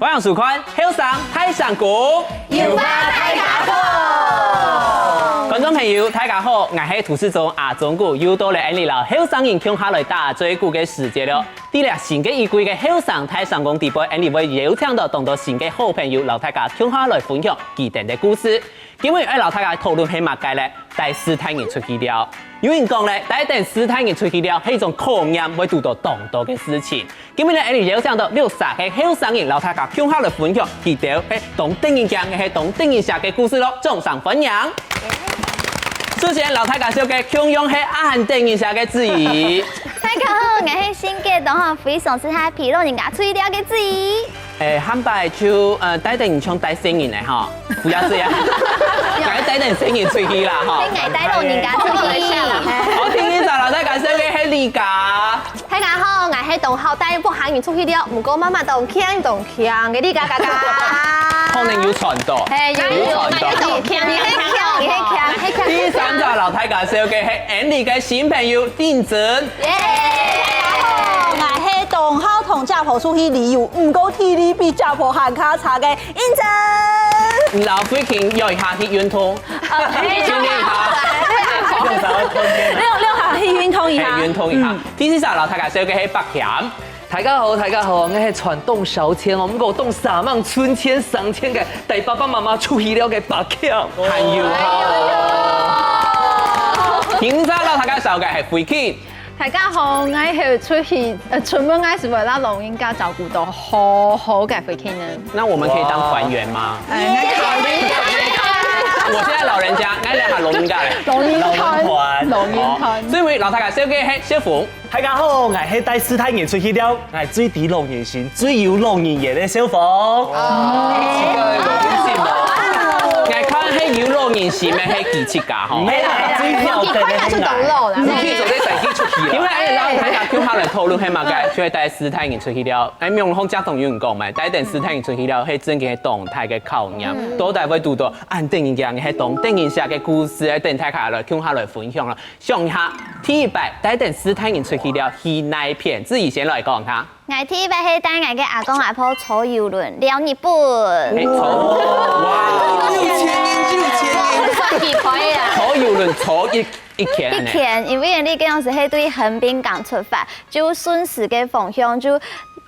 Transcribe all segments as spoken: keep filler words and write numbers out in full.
歡迎收看《後生大聲公》，有話大家講。觀眾朋友，大家好，𠊎係主持人阿忠哥，又到了𠊎俚摎後生人共下來打嘴鼓个時節了。在這新个一季个《後生大聲公》底背，𠊎俚會邀請到當多新个好朋友，摎大家共下來分享佢等个故事。 今晡日愛摎大家討論係麼个呢？帶序大人出去尞。有人講呢，帶等序大人出去尞係一種考驗，會堵著當多个事情。今晡日呢，𠊎俚邀請到六儕个後生人，摎大家共下來分享佢兜係當得人驚、係當得人惜个故事囉。掌聲歡迎！首先，摎大家紹介共樣係恁得人惜个子怡。大家好，𠊎係性格當好，非常適合陪老人家出去尞个子怡。 欸，下擺就，呃，帶等你像帶細人仔吼，不要這樣，𠊎帶等細人出去啦吼。係𠊎帶老人家出去。好，第二儕摎大家紹介个係Lika。大家好，𠊎係當好帶屋下人出去尞，毋過媽媽當強當強个Lika哥哥。可能有傳到。係，有有有，有傳到。當強，你係強，你係強，你係強。第三儕摎大家紹介个係𠊎俚个新朋友定真。 耶！大家好，𠊎係當好同姐婆出去旅遊，毋過體力比姐婆還較差个英珍。摎慧琴約一下去運動，呃，訓練一下，六六下去運動一下。欸，運動一下。嗯。第四儕摎大家紹介个係柏謙。大家好，大家好，𠊎係傳當燒錢哦，毋過當煞猛存錢省錢个，帶爸爸媽媽出去尞个柏謙。還有好。第五儕摎大家紹介个係慧琴。 大家好，𠊎係出去，呃，出門𠊎係會摎老人家照顧到好好个慧琴呢。那我們可以當團員嗎？哎，那個，我現在老人家，𠊎這下老人家咧。老人團，老人團。哦，所以摎大家紹介个係小鳳。大家好，𠊎係帶序大人出去尞，𠊎最知老人心、最有老人緣个小鳳。哦，這個有用心哦。𠊎看係有老人心个係佢自家吼。毋係啦，最曉得个係𠊎。你可以做得帶佢出去啊。因為哎，然後大家共下來討論係麼个，就會帶序大人出去尞。哎，網路上正常有人講嘛，帶等序大人出去尞，係真个係當大个考驗，到底會堵著恁得人驚，係當得人惜个故事，等大家來共下來分享囉。想一下，第一擺帶等序大人出去尞，去哪片？子怡先來講一下。 𠊎第一擺係帶𠊎个阿公阿婆坐郵輪尞日本。欸，坐，哇，有錢人，有錢人。算幾倍啊？坐郵輪坐一，一天呢？一天，因為𠊎俚該央時係對橫濱港出發，就順時个方向就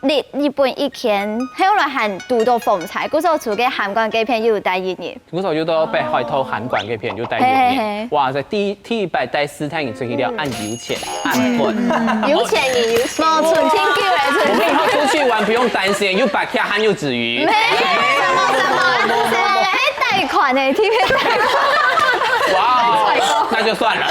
日，日本一天，後來還堵著風颱，故所除該函館該片又有帶一日。 故所又到北海道函館該片又帶一日。嘿，嘿，嘿。哇塞，第一，第一擺帶序大人出去尞，嗯。恁有錢，恁貴。有錢人有錢。無，存錢久了，存錢久。我們以後出去玩不用擔心，有白客還有子瑜。沒有，什麼，什麼，什麼，還貸款呢，天天貸款。哇哦，那就算了。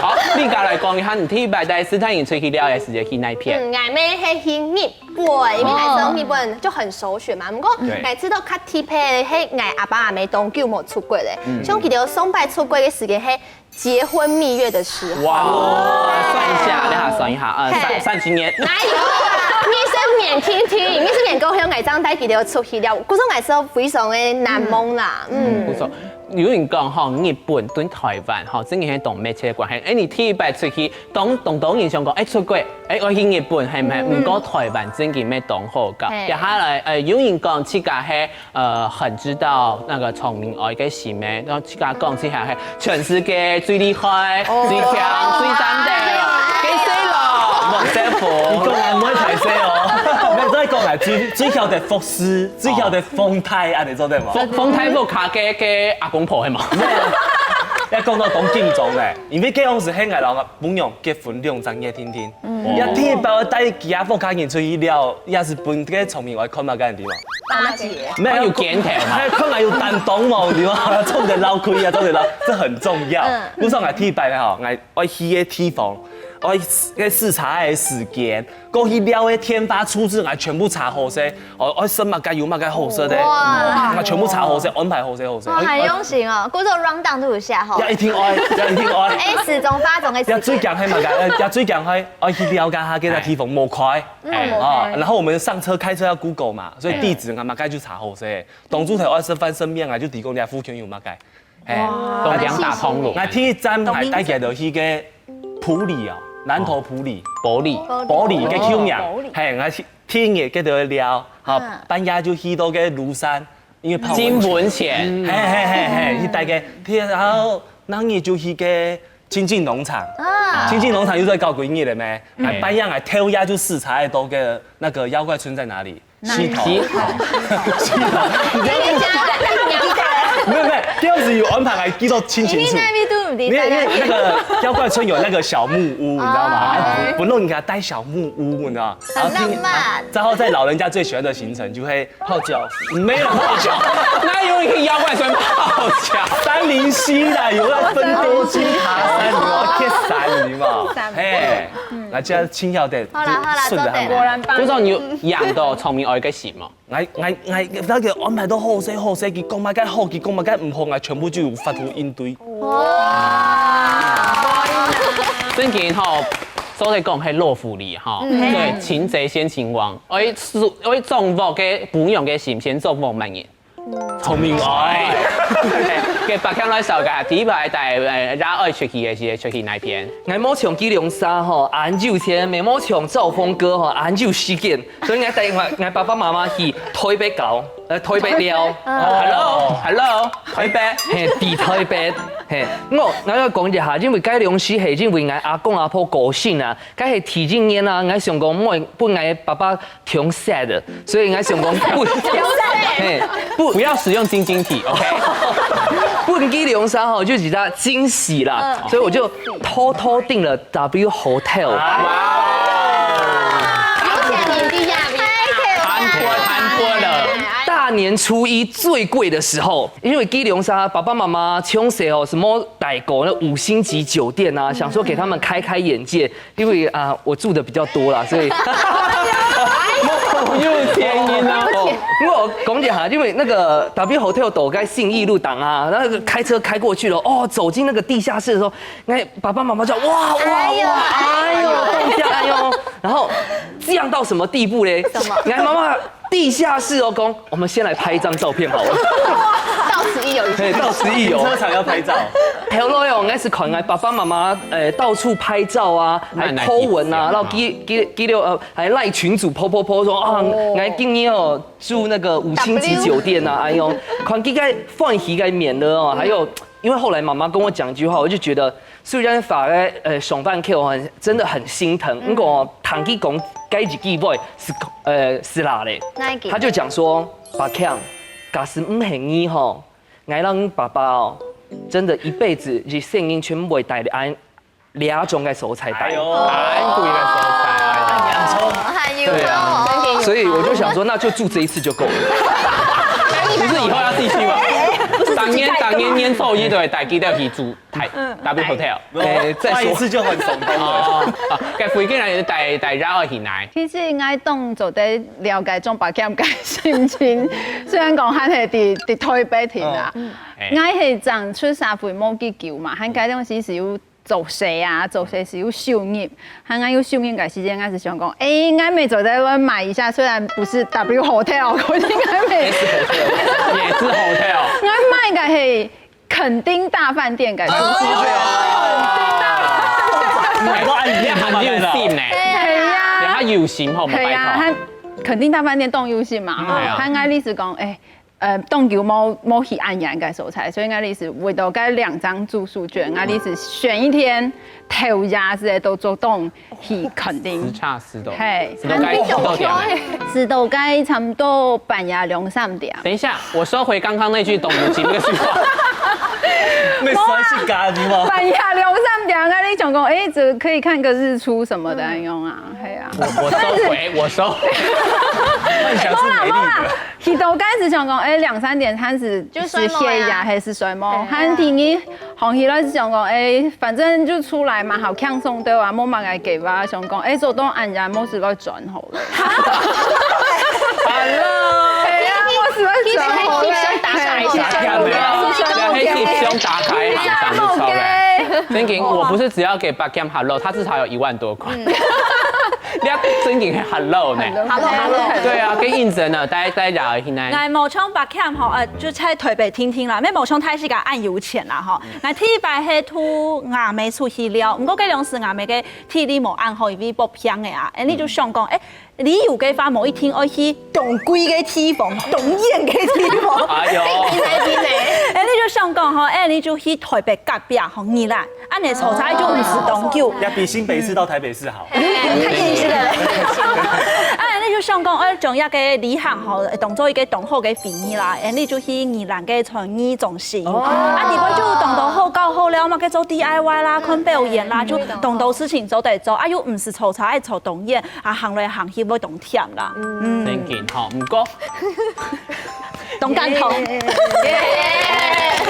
好，Lika來講一下，你第一擺帶序大人出去尞个時節去哪片？嗯，𠊎乜係去日 本，因為𠊎知日本就很首選嘛。毋過，對。𠊎知著較特別个係𠊎阿爸阿姆當久無出國咧。嗯。像佢兜上擺出國个時間係結婚蜜月的時候。哇，算一下，等下算一下，呃，嘿。三，三十年。哪有啊？二十年，聽聽，二十年過後，𠊎正帶佢兜出去尞。故所𠊎係非常个難忘啦。嗯。嗯，不錯。有人講吼，日本對台灣吼，真个係當密切个關係。哎，你第一擺出去，當，當多人想講，哎，出國， 哎，愛去日本，係毋係？嗯。毋過台灣真个乜當好搞。嘿。接下來，呃，有人講自家係，呃，很知道那個崇明哀个心个，然後自家講自家係全世界最厲害、哦。最強、最讚个，哎喲。該細囉，莫笑。你講𠊎毋會歹勢哦。毋係，再講啊，最，最曉得服侍，最曉得奉待，恁呢做得無？奉，奉待屋下个，个阿公婆係無？毋係，愛講到當緊張咧，因為該央時係𠊎摎 餔娘結婚兩隻月定定。嗯。也第一擺帶佢兜屋下人出去尞，也係分該崇明哀看麼个，你知無？巴結。沒有。有檢討嘛。還看𠊎有擔當無，你知無？做得摎開啊，做得摎，這很重要。嗯。故所𠊎第一擺吼，𠊎愛去个地方，愛个視察个時間，過去尞个電話住址，𠊎全部查好勢。 哦，愛食麼个有麼个好食个，哇。啊，全部查好勢，安排好勢，好勢。哇，很用心哦，故所round down都有寫吼。也一定愛，也一定愛。哎，時鐘、化妝个時間。也最驚係麼个？也最驚係愛去尞該下，該个地方無開。嗯，哎。無開。啊，然後我們上車開車要Google嘛，所以地址啊麼个就查好勢。當初頭愛食飯順便啊，就提供人家附近有麼个。哎。哇。當驚打通路。𠊎第一站𠊎帶佢兜去个埔里啊，南投埔里。埔里。埔里个舊名。哦，埔里。嘿，𠊎去天熱該兜个尞，哈，半夜就去到該廬山，因為泡溫泉。金門前。嘿嘿嘿嘿，去戴該，然後那日就去該清境農場，清境農場又再搞幾日了沒？哎，半夜來偷夜就視察到該那個妖怪村在哪裡？溪頭。溪頭。溪頭。你不要沒有沒有，這樣子有安排還記到清清楚。你那邊都不知道。沒有，因為那個妖怪村有那個小木屋，你知道嗎？不弄你給他戴小木屋，你知道嗎？ 很浪漫。然後在老人家最喜歡的行程就會泡腳，沒有泡腳，哪有人去妖怪村泡腳？山林溪啦，有那芬多精爬山，有那鐵山，有沒有？嘿，那這樣輕巧點，好啦好啦，順著他們。做得。果然棒。就說你有養到聰明，有一個行嗎？ 𠊎𠊎𠊎那個安排到好勢好勢，佢講麼个好，佢講麼个毋好，𠊎全部就有法度應對。哇！正經吼，所以講係老狐狸吼，對，擒賊先擒王，愛做愛掌握个餔娘个心，先掌握麼人？聰明哦。該八強來紹介，第一排帶呃，也愛出去个係出去哪片？𠊎無像吉良社吼，恁有錢，也無像趙峰哥吼，恁有時間。 所以𠊎帶𠊎𠊎爸爸媽媽去台北搞，呃，台北尞。Hello，Hello，台北。嘿，佇台北。嘿，𠊎𠊎愛講一下，因為該量時係因為𠊎阿公阿婆過身啊，該係第一年啊，𠊎想講莫分𠊎爸爸忒sad，所以𠊎想講分，嘿，分不要使用晶晶體，OK？分佢量時吼，就一隻驚喜啦，所以我就偷偷訂了 W Hotel。哇！有錢人的壓力。貪官貪官了。大年初一最貴的時候，因為吉良社爸爸媽媽從小哦，什麼帶過那五星級酒店啊，想說給他們開開眼界，因為啊，我住的比較多啦，所以有錢人啊。我講一下，因為那個 W Hotel 都在信義路上啊，那個開車開過去了，哦，走進那個地下室的時候， 那爸爸媽媽就哇哇哇，哎呦，哎呦，動一下，哎呦，然後這樣到什麼地步嘞？什麼？你看媽媽地下室哦，講，我們先來拍一張照片好了。到此一遊。對，到此一遊。停車場要拍照。還有咯，應該是看來爸爸媽媽，呃，到處拍照啊，還 po 文啊，然後記記記錄，呃，還賴群組 po po po 說啊，來今天哦住那個五星級酒店啊，哎呦，看這個歡喜个面了哦，還有，因為後來媽媽跟我講一句話，我就覺得 雖然發个呃上班客很真的很心疼，不過聽佢講該一句話是呃是啦嘞，哪一句？他就講說，八強，假使毋係你吼，𠊎摎爸爸哦，真的一輩子一生人全部會帶你安這種个所在帶。哎呦，安慰个所在。哦，還有哦，所以我就想說，那就住這一次就夠了。不是以後要繼續嗎？當年當年年初一都會帶佢兜去住 台 W Hotel。哎，再說一次就很成功了。該飛機人帶帶繞去哪？其實𠊎當做得了解張伯謙个心情，雖然講還係在在台北聽啊，𠊎係正出社會無幾久嘛，還該當時係有做事啊，做事係有收入，還𠊎有收入个時間，𠊎係想講，誒，𠊎乜做得來買一下，雖然不是 W Hotel，可是𠊎乜也是 hotel。 𠊎買个係 墾丁大飯店个住宿券。買到愛你很用心呢，係啊，他有心吼，係啊，他墾丁大飯店當有心嘛，吼，還愛你是講，誒，呃，當久無無去恁遠个所在，所以愛你是為到該兩張住宿券，愛你是選一天，頭夜係都做當去墾丁。時差時到，嘿，時到該時到點。 時到該差不多半夜兩三點。等一下，我收回剛剛那句懂不懂那個句話。那算是咖喱嗎？半夜兩三點，啊，你想講，哎，這可以看個日出什麼的，用啊，係啊。我我收回，我收回。幻想是美麗的。去到該時想講，哎，兩三點開始就睡夢啊歇夜還是睡夢？還第二 紅起來是想講，哎，反正就出來嘛，好輕鬆對啊，無麼个計劃，想講，哎，做到恁夜，無事來轉好了。Hello，對啊，無事來轉好了。打卡一下，黑氣胸打開，馬上就超人。正經，我不是只要給 Buckingham Hello，他至少有一萬多塊。你正經係Hello呢？Hello，Hello。對啊，該Angel呢，大家大家聊一下呢。𠊎無像Pak Kiam吼，呃，就在台北定定啦，也無像大自家恁有錢啦吼。𠊎第一擺係渡吾姆出去尞，毋過該當時吾姆个體力無恁好，因為發病个啊，恁樣就想講，欸，旅遊个話無一定愛去當貴个地方，當遠个地方。哎喲。恁樣就想講吼，欸，恁樣就去台北隔壁吼，宜蘭，恁樣坐車就毋使當久。要比新北市到台北市好。 有影響力个。啊，恁樣就想講，欸，將這个旅行吼，當做一个當好个回憶啦，恁樣就去宜蘭个傳藝中心。啊，裡背就有當多好搞好尞，嘛，該做D I Y啦，看表演啦，就當多事情做得做，啊，又毋使坐車，愛坐當遠，啊，行來行去會當忝啦。嗯，正經吼，毋過當感動，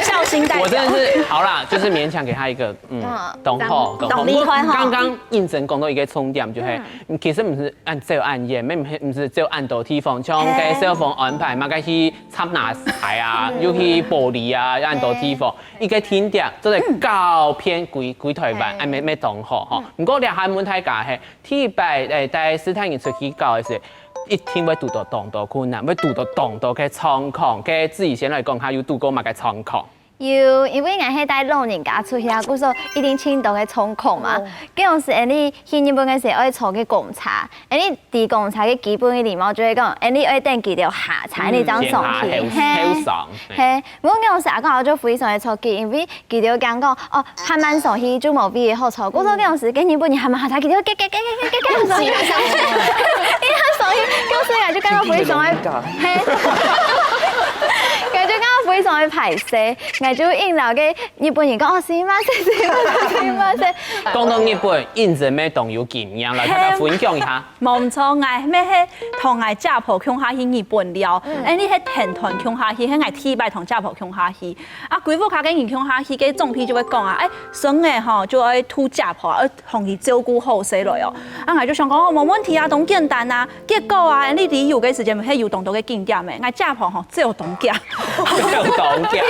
笑星代表。我真的是，好啦，就是勉強給他一個，嗯，嗯，當好，當好。當厲害哈。剛剛Angel講到一個重點，就係，嗯，其實毋係恁走恁遠，也毋係，毋係走恁多地方，像該消防安排嘛，該去插哪排啊，又去埔里啊，恁多地方，一個定點，做得搞遍歸，歸台灣，哎，也，也當好吼。毋過這下問題个係，第一擺，欸，帶斯坦人出去搞个時，一定會堵到當多困難，會堵到當多个狀況。該子怡先來講，佢有堵過麼个狀況？ 有，因為𠊎係帶老人家出去啊，故所一定盡多个狀況嘛。該當時，恁樣去日本个時，愛坐个公車，恁樣在公車个基本个禮貌就係講，恁樣愛等佢兜下車，恁樣正上去。先下後，嘿，後上，嘿。嘿，毋過該當時阿公阿婆就非常个著急，因為佢兜驚講，哦，還慢上去就無位好坐。故所該當時，該日本人還慢下車，佢兜急急急急急急上去，一下上去，該當時𠊎就感覺非常个，嘿。 感覺感覺非常个敗勢，𠊎就硬摎該日本人講，哦，すいません，すいません，すいません。講到日本，Angel乜當有經驗啦，大家分享一下。無毋著，𠊎乜係同𠊎姐婆共下去日本尞，恁樣係團團共下去，係𠊎第一擺同姐婆共下去。啊，歸屋下个人共下去，該長輩就會講啊，欸，孫仔吼，就愛渡姐婆，愛同佢照顧好勢來哦。啊，𠊎就想講，哦，無問題啊，當簡單啊。 結果啊，你旅遊个時節，毋係有當多个景點咩？𠊎姐婆吼，走當遽。走當遽。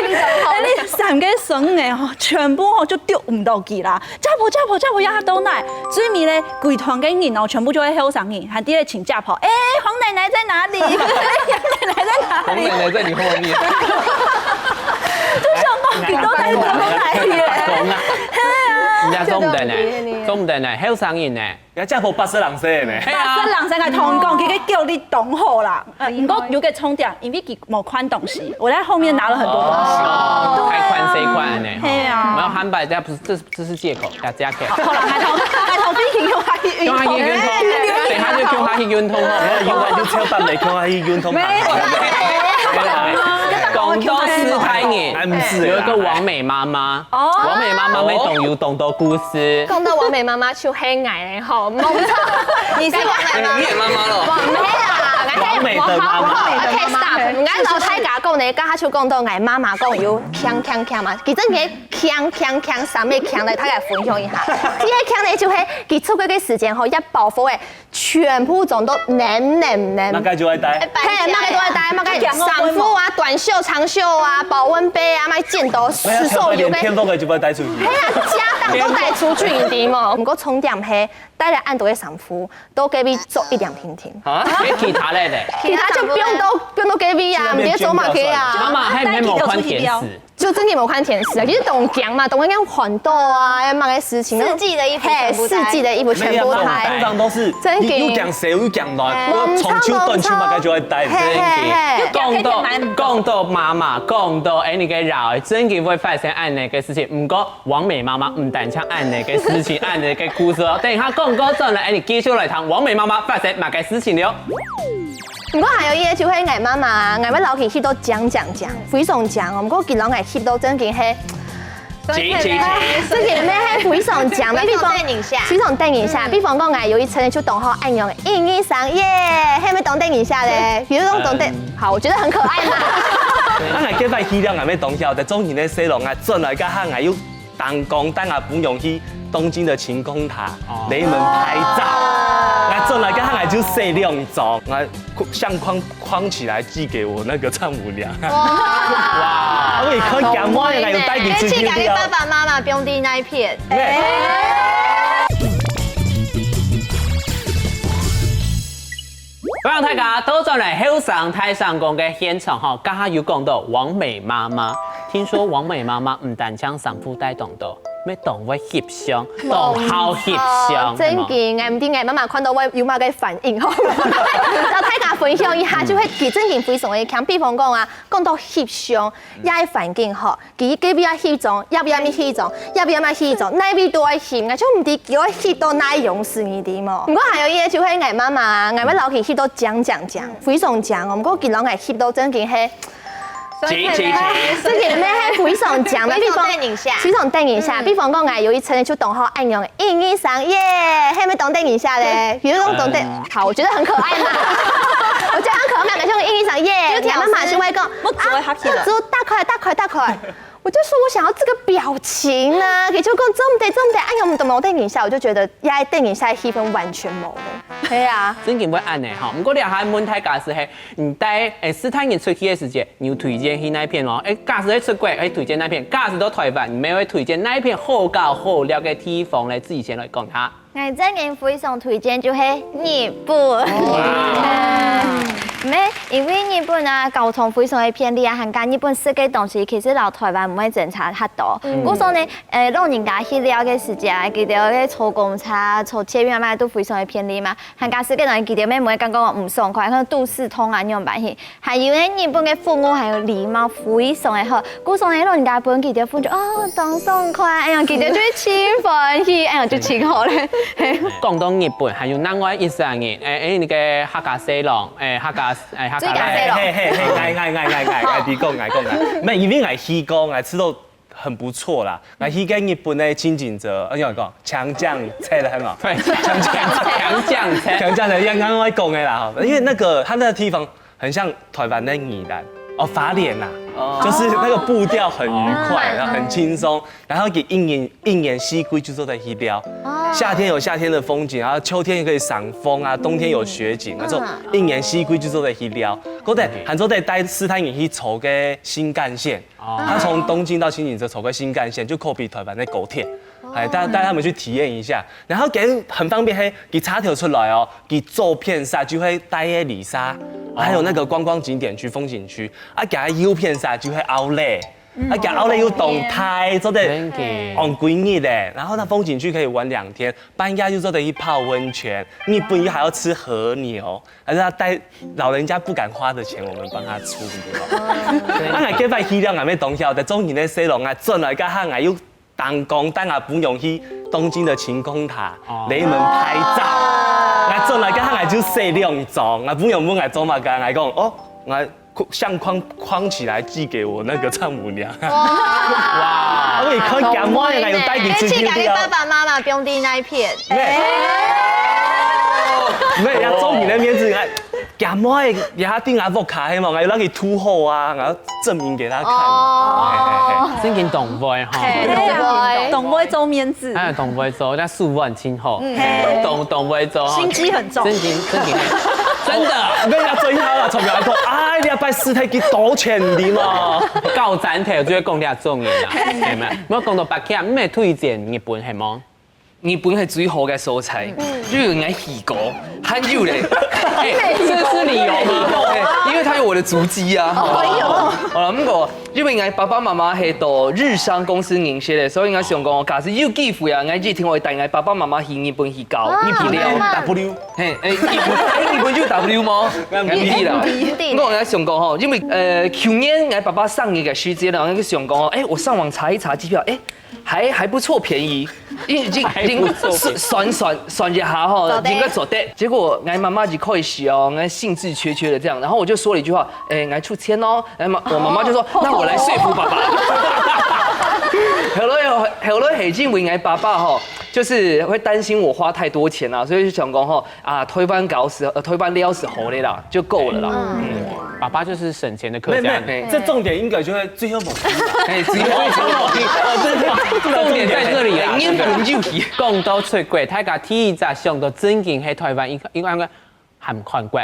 恁樣三个孫仔吼，全部吼就捉毋到佢啦。姐婆，姐婆，姐婆，這下到哪？最尾咧，歸團个人哦，全部就係後生人，還在該尋姐婆。欸，黃奶奶在哪裡？黃奶奶在哪裡？黃奶奶在你後面。就想講，佢到底走到哪裡咧？阿公啊。係啊。人家做毋得呢，做毋得呢，後生人呢。 人家姐婆八十零歲呢。係啊。八十零歲，𠊎同你講，佢个腳力當好啦。呃，毋過有個重點，因為佢無擐東西，我在後面拿了很多東西。哦，對啊。太寬誰寬呢？係啊。沒有，還擺，這不是，這，這是藉口，大家可以。好啦，還同，還同飛行用華語運動。用華語運動，等一下就用華語運動哦。因為就超棒的，用華語運動嘛。沒有啦。講到斯坦人，哎，不是啦。有一個王美媽媽，哦。王美媽媽乜當有當多故事。講到王美媽媽， 就係𠊎咧吼，無錯。你是王美媽媽？哎，你也媽媽了。無，毋係啦，𠊎係王美的媽媽。好，好，好，OK，stop。𠊎摎大家講呢，剛才就講到𠊎媽媽講有鏘鏘鏘嘛，其實佢鏘鏘鏘，三個鏘來，大家分享一下。第一個鏘呢，就係佢出國个時間吼，一包袱誒，全部裝到淰淰淰。麼个就愛帶？嘿，麼个都愛帶，麼个衫褲啊、短袖、長袖啊、保溫杯啊，麼个件都，所有个。天風个就愛帶出去。嘿啊，家當都帶出去，你知無？毋過重點係， 帶了恁多个衫褲，到該位著一兩定定。啊？該其他个呢？其他就放到，放到該位啊，毋知做麼个啊。媽媽還沒有看電視。就真的無看電視啊，其實當驚嘛，當驚寒到啊，要麼个事情。四季的衣服全部帶。嘿，四季的衣服全部帶。沒有，通常都是，真的。有，有驚熱，有驚冷，哎。有長袖、短袖嘛，該就愛帶。嘿，嘿，嘿。講到，講到媽媽，講到，哎，你个老，真的會發生恁樣个事情。毋過， 王美媽媽毋單淨恁樣个事情，恁樣个故事哦。等一下廣告轉來，𠊎等繼續來聽王美媽媽發生麼个事情了。毋過還有一個就係𠊎媽媽，𠊎會摎佢翕到靚靚靚，非常靚哦。毋過佢摎𠊎翕到真經係，真經係非常靚，非常得人惜。非常得人惜。比方講，𠊎有一陣就當好恁樣，一二三，耶，係毋係當得人惜咧？比如講當得，好，我覺得很可愛嘛。啊𠊎該擺去了，𠊎乜當曉得，中年个細路，𠊎轉來該下，𠊎又 當講帶𠊎餔娘去東京的晴空塔，哦。雷門拍照。哦。𠊎轉來該下，𠊎就洗兩張，𠊎相框框起來寄給我那個丈母娘。哇。因為看見𠊎，𠊎有帶佢出去尞。哎，請你爸爸媽媽放在那一片。對。哎。大家倒轉來後生大聲公个現場吼，剛剛有講到王美媽媽，聽說王美媽媽毋單淨衫褲帶當多，乜當會翕相，當好翕相，真个，𠊎毋知𠊎媽媽看到會有麼个反應吼。摎大家分享一下，就係佢真个非常个強。比方講啊，講到翕相，這个環境吼，佢隔壁愛翕張，這邊愛翕張，這邊愛翕張，哪位都愛翕，𠊎就毋知佢愛翕到哪樣事你知無？毋過還有一個就係𠊎媽媽啊，𠊎會摎佢翕到靚靚靚，非常靚哦。毋過佢摎𠊎翕到真个係。 請，請，請。這个呢，係非常靚个，比方，非常得人惜。比方講，𠊎有一陣就當好恁樣，一二三，耶，係毋係當得人惜咧？有一種當得，好，我覺得很可愛嘛。我覺得很可愛嘛，就一二三，耶，然後馬上會講，目珠會合起來目珠打開，打開，打開。我就說我想要這個表情啊，佢就講做毋得，做毋得，哎呀，我們都沒有得人惜，我就覺得壓得人惜的氣氛完全沒了。對啊，真个會恁呢吼。毋過這下問題假使係，你帶誒四大人出去个時節， 你有推薦去哪片哦？誒，假使係出國，誒，推薦哪片？假使到台灣，你會推薦哪片好搞好尞个地方咧？自己先來講下。𠊎真个非常推薦就係日本。咩，因為日本啊，交通非常个便利啊，還加日本食个東西其實摎台灣毋會爭差較多。故所呢，誒，老人家去尞个時節啊，佢兜个坐公車、坐捷運啊，都非常个便利嘛。還加食个東西，佢兜乜毋會感覺講毋爽快，可能肚屎痛啊，仰般去。 還有呢，日本个服務還有禮貌非常个好，故所呢，老人家分佢兜分就哦，當爽快，哎呀，佢兜就會盡歡喜，哎呀，就盡好咧。講到日本，還有另外一隻人，誒誒，那個客家西郎，誒客家，誒客家人。水家西郎嘿嘿嘿，𠊎𠊎𠊎𠊎𠊎，𠊎知講，𠊎講，𠊎，沒有，因為𠊎去過，𠊎吃到很不錯啦。𠊎去个日本个清景澤，哎呀，講強將菜了很好，對，強將強將菜。強將菜，剛剛我講的啦哈，因為那個它那個地方很像台灣的宜蘭哦，花蓮啦，就是那個步調很愉快，然後很輕鬆，然後佢一年一年四季就做得去尞，夏天有夏天的風景，然後秋天也可以賞楓啊，冬天有雪景，那種一年四季就做得去尞。過得還做得帶四大人去坐个新幹線，他從東京到新宿坐个新幹線就可比台灣的高鐵，哎，帶帶他們去體驗一下，然後佢很方便，嘿，佢車頭出來哦，佢左片煞就會帶个里沙，還有那個觀光景點區、風景區，啊，佢右片煞就會奧萊，啊，佢奧萊又當大，做得真个。往歸日的，然後那風景區可以玩兩天，半夜又做得去泡溫泉，日本又還要吃和牛，還是要帶老人家不敢花的錢，我們幫他出，你知道嗎？啊，𠊎這擺去了，𠊎乜當曉得，中年的細路啊，轉來該下，𠊎又 打工，帶𠊎餔娘去東京的晴空塔、雷門拍照。𠊎轉來該下，𠊎就洗兩張，𠊎餔娘問𠊎做麼个，𠊎講哦，𠊎相框框起來寄給我那個丈母娘。哇，我一看，驚妹，𠊎有帶佢出去請佢个爸了。爸媽媽放在那一片。沒有，要中年的面子，𠊎驚妹，也定𠊎屋下，希望𠊎有讓佢塗好啊，然後證明給他看。哦嘿嘿嘿真个當會哈。嘿，懂不会？懂不会做面子？哎，當會做，但手腕真好。嘿當當會做。心机很重真个真个真个。那要最好了，從來講，哎，你要拜師太幾多錢的嘛？到站頭就會講這種人啊，係無？我講到北京，你會推薦日本係無？日本係最好个所在，因為𠊎去過，還有咧，這是理由嗎？因為他有我的足跡啊。好啦，毋過因為𠊎爸爸媽媽係到日商公司認識个，所以𠊎想講，假使有機會啊，𠊎一定會帶𠊎爸爸媽媽去日本去搞，日本料。 W，嘿，誒，日本，誒，日本有W嗎？有有啦。有我來想講吼，因為呃，去年𠊎爸爸生日个時節啦，𠊎想講吼，誒，我上網查一查機票，誒，還還不錯，便宜，已經已經算算算一下吼，應該做得。結果𠊎媽媽一開始哦，𠊎興致缺缺的這樣，然後我就說了一句話，誒，𠊎出錢哦，然後我媽媽就說，那我來說服爸爸。後來哦，後來係因為𠊎爸爸吼，就是會擔心我花太多錢啊，所以就想講吼， 啊，台灣搞死，呃，台灣料死好了啦，就夠了啦。爸爸就是省錢的客沒有沒家有，這重點應該就在最後某一句吧。哎，只有重點在這裡啊。英文又提。講到出國，大家第一隻想到正經係台灣，應應該喊韓國、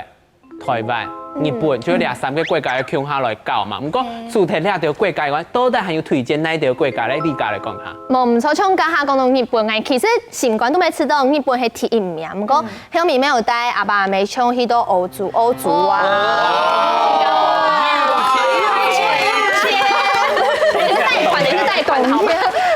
台灣。日本，就係這三個國家共下來搞嘛。毋過，除忒這兜國家以外，到底還有推薦哪兜國家咧？你家來講下。無毋著，像頭下講到日本，𠊎其實心肝肚乜知道日本係第一名，毋過後面乜有帶阿爸阿姆像去到歐洲，歐洲啊。你是貸款，你是貸款，好嗎？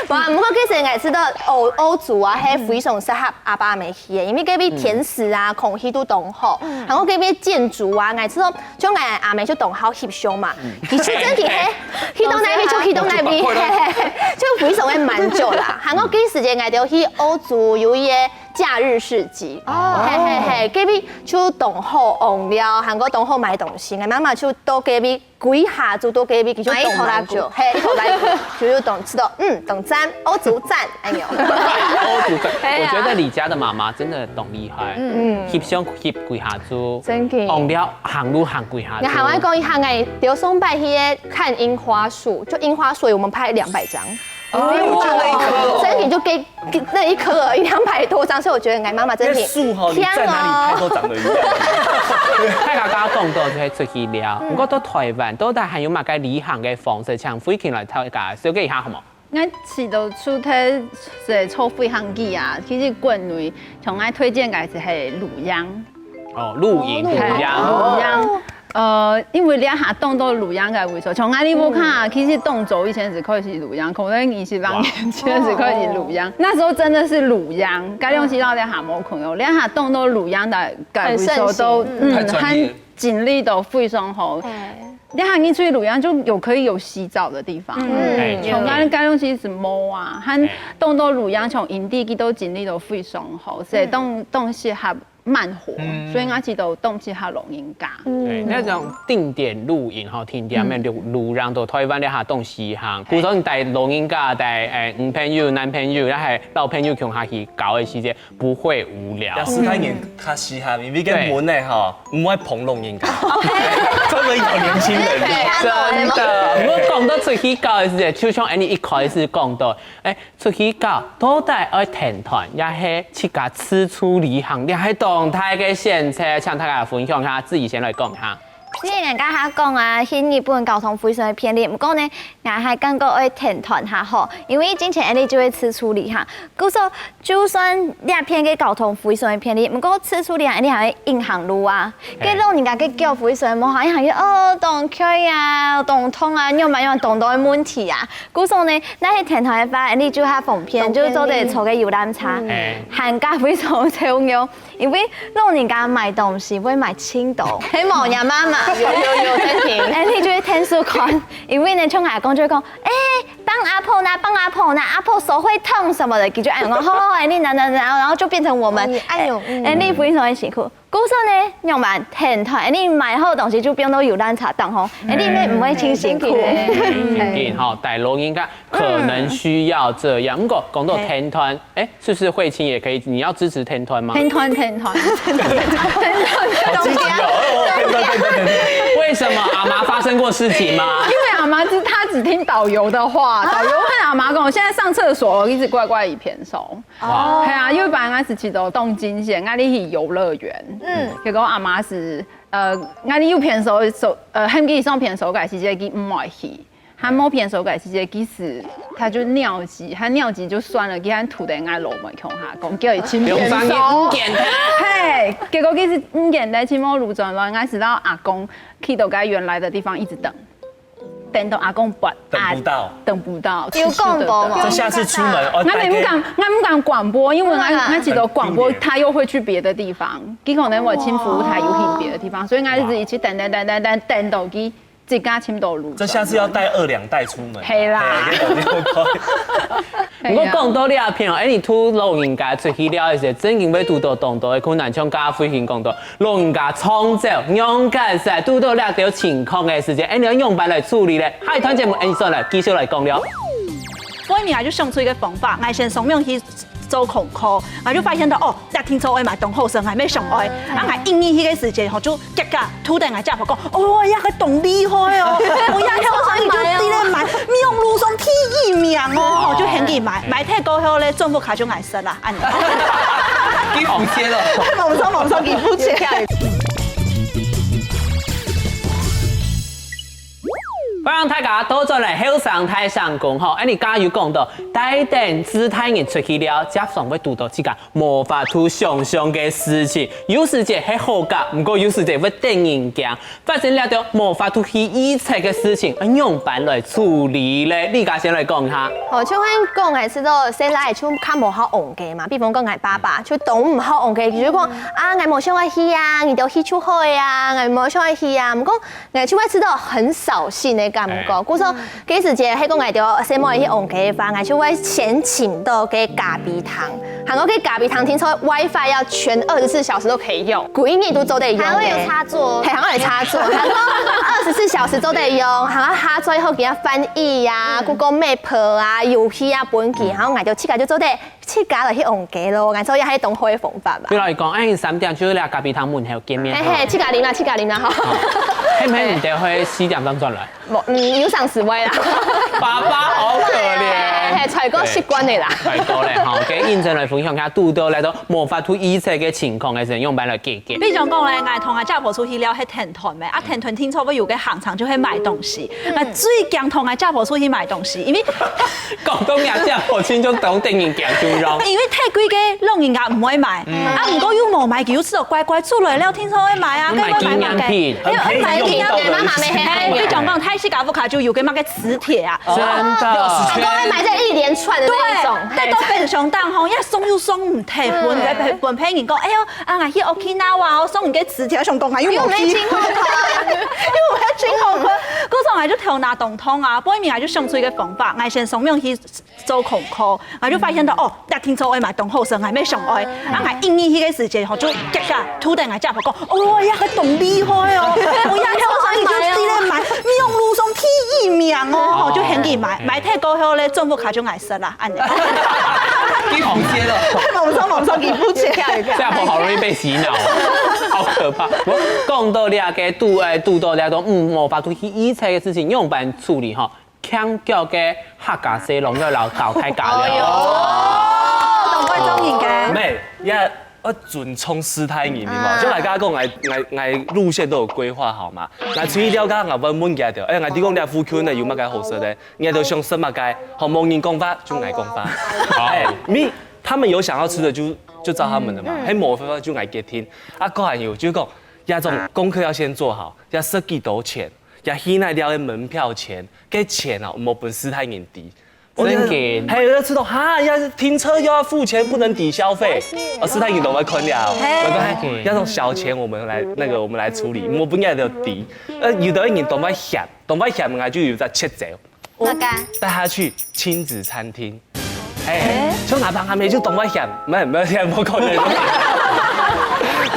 無啊，毋過其實𠊎知道歐，歐洲啊，係非常適合阿爸阿姆去个，因為該位天時啊，空氣都當好，然後該位建築啊，𠊎知道 像𠊎阿姆就當好翕相嘛，佢就真个係，去到哪位就去到哪位，就非常个滿足啦。還過該時節𠊎兜去歐洲有一個假日市集，係係係，該位就當好用尞，還過當好買東西。𠊎媽媽就到該位，歸下晝到該位，佢就當滿足，係，一頭拉就就當知道，嗯，當讚，歐洲讚，哎喲。歐洲讚，我覺得李家的媽媽真的當厲害，嗯，翕相翕歸下晝。 真个。行了，行路行幾下。你還愛講一下，𠊎兜上擺去看櫻花樹，就櫻花樹，我們拍兩百張。哦，就那一棵哦。真个就給，給那一棵而已，兩百多張，所以我覺得，哎，媽媽真的那樹吼，你在哪裡拍都長得一樣。大家剛剛講到就係出去尞，不過到台灣，到底還有麼个旅行个方式，請慧君來大家紹介一下好無？ 𠊎試著出去係坐飛行機啊，其實國內像𠊎推薦个就係露營。哦，露營，露營。係，露營。呃，因為這下當多露營个位所，像𠊎這屋下，其實當早以前就開始露營，可能二十零年前就開始露營。那時候真的是露營，該量時到這下無可能，這下當多露營个个位所都，很盛行。嗯，太專業。很整理都非常好。對。 這下你出去露營就有可以有洗澡的地方，嗯，哎，對。像該該東西係無啊，還當多露營像營地，佢都整理到非常好，所以當當適合慢活，所以𠊎知道當適合老人家。對，那種定點露營吼，定點个露露營到台灣這下當時行，故所你帶老人家、帶哎女朋友、男朋友，也係老朋友共下去搞个時節， 不會無聊。也係當然較適合，因為該門仔吼，毋會碰老人家，專門有年輕人。真的，毋過講到出去搞个時節，就像Annie一開始講到，哎，出去搞到底愛團團，也係自家自助旅行，這係當大个選擇，請大家分享下，自己先來講下。 雖然𠊎頭下講啊，去日本交通非常个便利，毋過呢，𠊎還感覺愛團團較好，因為進前𠊎兜就會自助旅行，故所就算這片个交通非常个便利，毋過自助旅行𠊎兜還愛硬行路啊，該老人家个腳非常無好，硬行路哦，當𤸁啊，當痛啊，仰般仰般，當多个問題啊，故所呢，若係團團个話，𠊎兜就較方便，就做得坐个遊覽車，還較非常个好用。 因為老人家買東西會買盡多，係無呀，媽媽？有有有，真的。哎，你就會聽書看，因為呢，像阿公就會講，哎，幫阿婆拿，幫阿婆拿，阿婆手會痛什麼的，佢就哎講，好好，哎，你拿拿拿，然後就變成我們，哎呦，哎，你非常的辛苦。故所呢，用完天團，哎，你買好東西就放到遊覽車當吼，哎，你也毋會盡辛苦。嗯，好，帶老人家可能需要這樣。不過講到天團，哎， 是不是慧君也可以？你要支持天團嗎？天團，天團，天團，好積極哦！哦，天團，天团，天团。為什麼？阿媽發生過事情嗎？因為阿媽只她只聽導遊的話，導遊和阿媽講，現在上廁所一直乖乖一片手。哇，哎呀，因為本來是去到東京县，那里去遊樂園，嗯，結果阿媽是呃，那里有片手手呃，很给上片手改，其实佢唔愛去。 還無片手个時節，其實佢就尿急，佢尿急就算了，佢還吐在𠊎老妹共下，講叫佢清片手。用三年五件。嘿，結果佢是五件在清毛路轉來，𠊎知道阿公去到該原來的地方一直等，等到阿公不等不到，等不到，有廣播嗎？這下次出門哦，我們不敢，我們不敢廣播，因為我嗯我知道廣播他又會去別的地方，佢可能我清服務他又去別的地方，所以我一直一起等等等等等等到佢。 自家尋到路。這下次要帶二兩袋出門。係啦，不過講到這片哦，哎，你同老人家出去尞个時，正經會堵到當多个困難，像剛剛慧君講到，老人家常走仰結煞，堵到這兜情況个時節，哎，你愛仰般來處理咧？下一段節目，哎，你再來繼續來講了。所以𠊎就想出一個方法，𠊎先上網去做功課，𠊎就發現到哦，這聽說會買當好食，𠊎乜想愛，啊，𠊎一入去个時節吼，就 結果堵等𠊎姐婆講，哦，這個當厲害哦，哦，這個你就對了買，網路上第一名哦，就喊佢買，買忒過後咧，政府卡就𠊎食啦，恁樣。你付錢了。網上網上佢付錢。歡迎大家倒轉來後生大聲公吼，恁呢頭先有講到，帶等自大人出去尞，輒常會堵到自家無法度想像个事情，有時節係好个，毋過有時節會得人驚。發生這兜無法度去預測个事情，愛仰般來處理咧？你家先來講一下。哦，像恁講个，係到細賴就較無好戇个嘛。比方講，𠊎爸爸就當毋好戇个，就講啊，𠊎無想愛去啊，你兜去就好啊，𠊎無想愛去啊。毋過 𠊎就會試著很掃興个感覺。哎。故所，該時節，係講𠊎兜細妹去戇个話，𠊎就會先尋到該咖啡廳。還過該咖啡廳聽說WiFi要全二十四小時都可以用，歸日都做得用个。還會有插座。嘿，還會有插座，還過二十四小時做得用，還過下載好其他翻譯啊、嗯。Google Map 啊、遊戲啊、本機，然後𠊎兜自家就做得 自家來去戇个咯，𠊎所以還係當好个方法吧。比如講，哎，三點就係來咖啡廳門口見面。嘿嘿，自家啉啦，自家啉啦，吼。係毋係你兜會四點鐘轉來？無，嗯，有常時會啦。爸爸好可憐。嘿，嘿，揣過習慣个啦。對，揣過咧，吼，跟認真來分享一下，堵到這兜無法度預測个情況个時候，仰般來解決。比如講咧，𠊎同𠊎姐婆出去尞，係聽團咩，啊，聽團聽說會有個行程就係買東西，嗯。𠊎最驚同𠊎姐婆出去買東西，因為 講到𠊎姐婆親像當得人驚樣樣。因為太貴个，老人家毋會買。嗯。啊，毋過又無買，佢又試著乖乖出來了，聽說會買啊，買該會買麼个？紀念品。哎，買紀念品，媽媽買很多。哎，你講講，大自家屋下就有個麼个磁鐵啊。真的。哦，還過會買這一連串的那一種。對，帶到冰箱當中，也送又送毋忒，嗯。分，分別人講，哎喲，啊，𠊎去Okinawa哦，送你個磁鐵，想講，哎喲，又沒進過團。又沒進過團，故所𠊎就頭那動動啊，背面𠊎就想出一個方法，𠊎先上網去 做功課，𠊎就發現到，哦，這聽說會買當好食，𠊎乜想愛。啊，𠊎一入去个時節吼，就遽遽，突然𠊎姐婆講，哦，這個當厲害哦，哦，這聽說你就知咧買，網路上第一名哦，吼，就喊佢買，買忒過後咧，政府卡就𠊎食啦，恁呢。你紅線了。無錯無錯，你付錢。姐婆好容易被洗腦，好可怕。我講到這個堵，哎，堵到這種，嗯，無法度去預測个事情，仰般處理吼？ 欠腳个客家細郎要老搞太假了。哎喲，當會做人个。毋係，也愛尊重世大人，你嘛。啊。就𠊎剛剛講，𠊎，𠊎，𠊎路線都有規劃好嘛。𠊎出去尞，剛剛𠊎問，問佢兜，哎，𠊎知講這附近呢有麼个好食个，你兜想食麼个，好，無人講話就𠊎講話。哎，你，他們有想要吃的就，就照他們的嘛，嗯。還無辦法就𠊎決定。啊，個人有就講，這種功課要先做好，要設幾多錢， 也去哪尞个門票錢，該錢哦，莫分世大人知。正經。還有要知道，哈，要停車又要付錢，不能抵消費。哦，世大人都會看了。嘿。我說，嘿，那種小錢我們來，那個我們來處理，莫分人家知。呃，有的人當會嫌，當會嫌，𠊎就有在切走。麼个？帶他去親子餐廳。 哎，像阿爸阿姆就當會嫌，毋係，毋係，毋可能。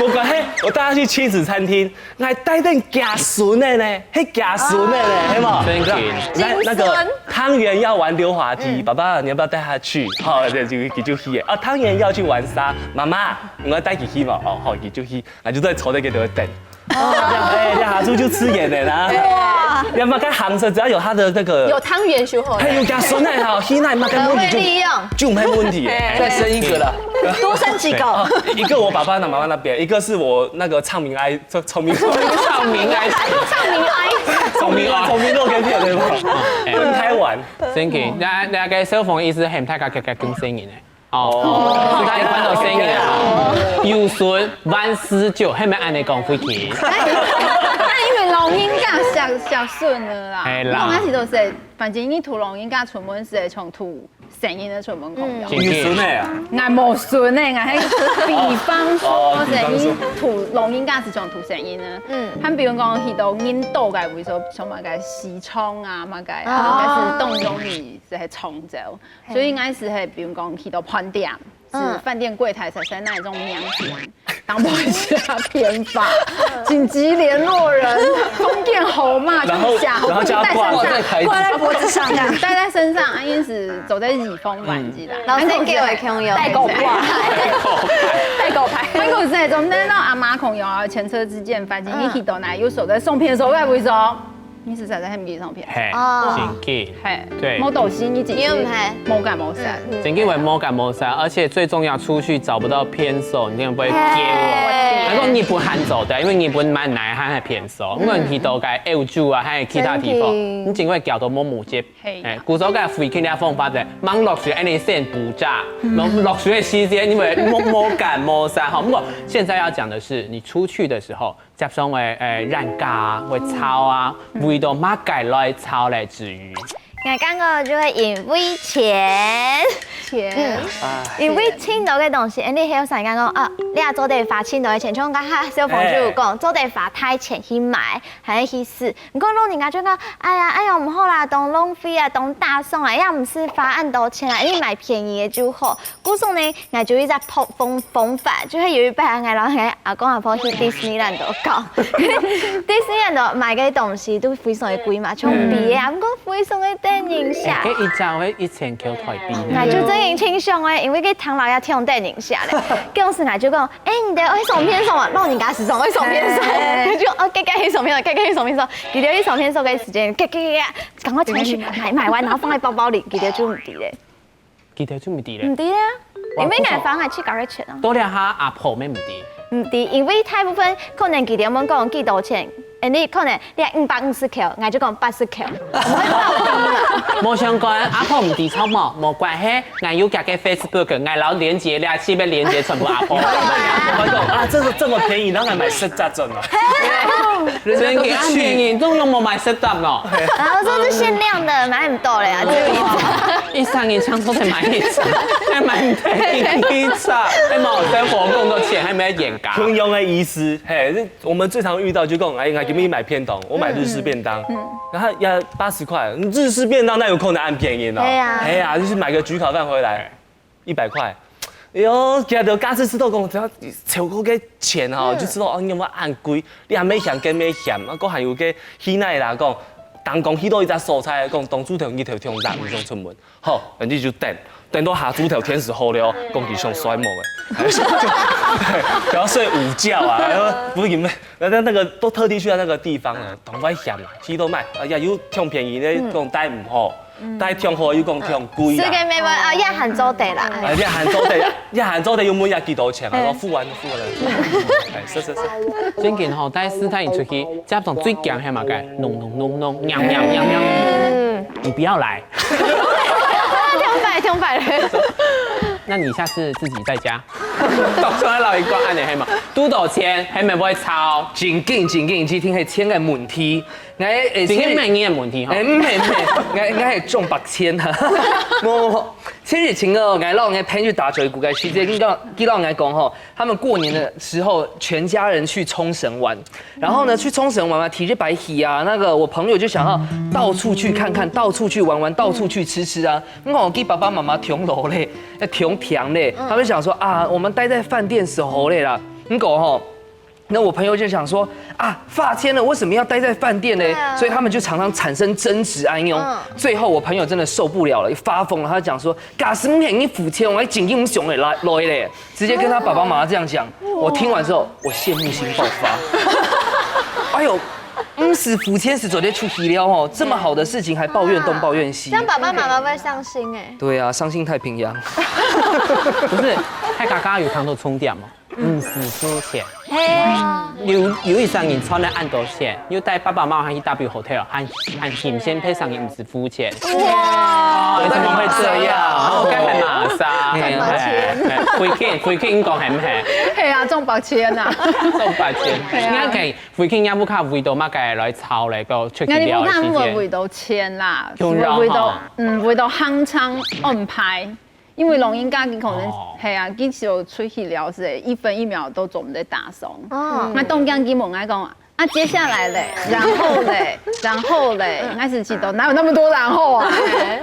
無關係，我帶他去親子餐廳，𠊎帶等厥孫个呢，係厥孫个呢，係無？正經。那，那個湯圓要玩溜滑梯，爸爸，你要不要帶他去？好，就，就，就去。啊，湯圓要去玩沙，媽媽，你要帶佢去無？哦，好，佢就去，𠊎就在坐在該位等。 哦，哎，這下晝就食圓个啦。哇。你看，該行程只要有他的那個，有湯圓就好了。還有厥孫个哈，現在嘛，根本就，就沒問題耶。再生一個了。多生幾個。哦，一個我爸爸那媽媽那邊，一個是我那個唱名哀，唱，唱名，唱名哀，唱名哀，唱名哀，唱名樂跟片對吧？分開玩。正經，該，該個小鳳意思喊大家，大家更生人呢。 哦，哦。自家一般都生个啊。有孫萬事就，係毋係恁呢講回去？該因為老人家惜，惜孫个啦。係啦。𠊎係都係，反正你渡老人家出門係像渡生人个出門共樣。嗯。有孫个啊？𠊎無孫个，𠊎係比方說，哦，比方說。係你渡老人家係像渡生人个。嗯。還比如講，去到人多个位所，像麼个西昌啊，麼个，哦。還係當容易係長洲。 所以𠊎係係，比如講去到飯店，係，嗯。飯店櫃檯係寫哪一種名字，當然寫電話，緊急聯絡人，封建號碼，然後，就寫好，然後叫他掛，掛在台子。掛在脖子上，掛在身上，啊，因為係做得預防萬一啦。嗯。老師叫我共樣。帶狗牌。帶狗牌。還有係種，那，那阿媽共樣啊，前車之鑑，反正你去到哪，有所在相片个時候，𠊎會說， 你係實在係毋記得相片。嘿，哦。正經。嘿，對。無多心，你自己因為毋係。無感無事。嗯，嗯。正經會無感無事，而且最重要，出去找不到便所，你真的不會丟哦。嘿。講日本還做得，因為日本蠻難，還係便所。毋過去到該歐洲啊，還有其他地方，真的。你真會搞到無目汁。係啊。哎，故所該飛去个方法咧，望落水，恁樣先補炸，落落水个時間，因為無無乾無啥吼。不過現在要講的是，你出去的時候，接上會誒冤家啊，會吵啊，為到麼个來吵來之類。 𠊎感覺就係因為錢。錢。嗯，因為錢多个東西，恁樣後生人講啊，你也做得花錢多个錢，像剛才小鳳就有講，做得花大錢去買，還係去試。毋過老人家就講，哎呀，哎呀，毋好啦，當浪費啊，當打爽啊，也毋使花恁多錢啊，你買便宜个就好。 故所呢，𠊎就一直方方方法，就係有一擺𠊎摎𠊎阿公阿婆去Disneyland度搞，Disneyland度買个東西都非常个貴嘛，像飛个啊，毋過非常个得人惜。哎，該一隻會一千箍台幣呢。𠊎就真正清爽个，因為該糖佬也挺得人惜咧。當時𠊎就講，哎，你兜愛上便所嘛，老人家時常愛上便所，就哦，該該去上便所，該該去上便所，佢兜去上便所个時間，該該該，趕快衝去買，買完然後放在包包裡，佢兜就毋知咧。 佢兜就毋知咧。毋知啊，因為𠊎花𠊎自家个錢啊。到這下阿婆乜毋知。毋知，因為大部分可能佢兜問講幾多錢，恁樣可能你五百五十箍，𠊎就講八十箍，毋會報你嘛。無相干，阿婆毋知著無？無關係，𠊎有佢个Facebook，𠊎摎連結，這下个連結全部阿婆。我講啊，這個這麼便宜，然後還買十隻轉了。人家都是去，你都用無買十隻咯。然後說是限量的，買很多了呀，只有一隻。 一生人淨做得買一隻，還買毋得一隻，還無在活動个錢，還沒有演講。同樣个意思，嘿，我們最常遇到就講，哎，我今天買便當，我買日式便當，然後要八十塊，日式便當哪有可能恁便宜呢？對啊。哎呀，就是買個焗烤飯回來，一百塊。哎喲，佢兜價值知道講，只要超過个錢吼，就知道哦，你有無恁貴？你還沒嫌，跟沒嫌，啊，還有个去哪啦講，當講去到一隻所在，講當初頭日頭天冷，毋想出門。 好，恁樣就等，等到下晝頭天時好了，講佢想睡目个，就就就要睡午覺啊，然後不行咩？那那那個都特地去到那個地方啊，當危險啊，去到買，哎呀，又挺便宜呢，講帶毋好，帶挺好又講挺貴啦。時間沒問啊，也還做得啦。哎，也還做得，也還做得，又問要幾多錢啊？然後付完付了，哎，是是是。正經吼，帶四太人出去，接上最驚係麼个？噥噥噥噥，喵喵喵喵。你不要來。 兩百，兩百嘞。那你下次自己在家，到時候老一个按呢係嘛，堵到錢，還沒會吵。正經正經，一定係錢个問題。𠊎誒，今天每年个問題哈。誒，毋係毋係，𠊎𠊎係中八千哈。無無無，前幾日哦，𠊎摎𠊎朋友打嘴鼓个時節，佢講佢摎𠊎講吼， 他們過年的時候，全家人去沖繩玩，然後呢，去沖繩玩嘛，提著白皮啊，那個我朋友就想要到處去看看，到處去玩玩，到處去吃吃啊。我講佢爸爸媽媽挺老咧，要挺強咧，他們想說啊，我們待在飯店就好咧啦。結果吼，那我朋友就想說啊，罰錢了，為什麼要待在飯店呢？對啊。所以他們就常常產生爭執，哎呦，嗯。最後我朋友真的受不了了，發瘋了，他講說，假使毋係你付錢，𠊎正經毋想來來咧。 直接跟他爸爸媽媽這樣講，我聽完之後，我羨慕心爆發。哎呦，毋使付錢就做得出去尞哦，這麼好的事情還抱怨東抱怨西。這樣爸爸媽媽會傷心哎。對啊，傷心太平洋。不是，大家有聽到重點嗎？毋使付錢。嘿。有有一生人賺了恁多錢，又帶爸爸媽媽去W Hotel，還還新鮮配上你毋使付錢。 哇，為什麼會這樣？哦，該還蠻傻。哎呀，哎，哎，回去回去講還毋係？係啊，中八千啊。中八千，係啊。應該可以回去，你屋下為到麼个來吵咧，个出去尞个時間。𠊎屋下毋會為到錢啦，用肉吼。係會為到，嗯，為到行程安排。因為老人家佢可能，哦。係啊，佢就出去尞時，一分一秒都做毋得打爽。哦。那當驚佢問𠊎講， 啊，接下來咧，然後咧，然後咧，嗯。𠊎係知道，哪有那麼多然後啊？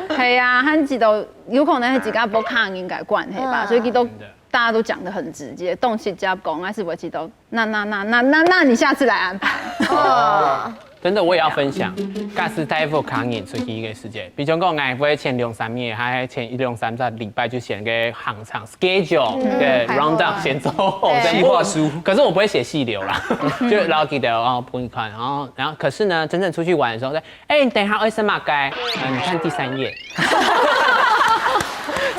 係啊，還知道有可能係自家屋下人个關係吧，哦。所以佢都，真的。大家都講得很直接，東西直接講，𠊎係會知道，那那那那那那你下次來安排。哦。真的，我也要分享，假使帶屋下人出去个時間，比如講，𠊎會前兩三日，還係前一兩三隻禮拜就先个行程 schedule，嗯，對，排好啊。Round down 先做好，對。計劃書。可是我不會寫細流啦，就然後記得哦，不會看，然後然後可是呢，真正出去玩的時候，哎，你等一下愛吃麼个？啊，你看第三頁。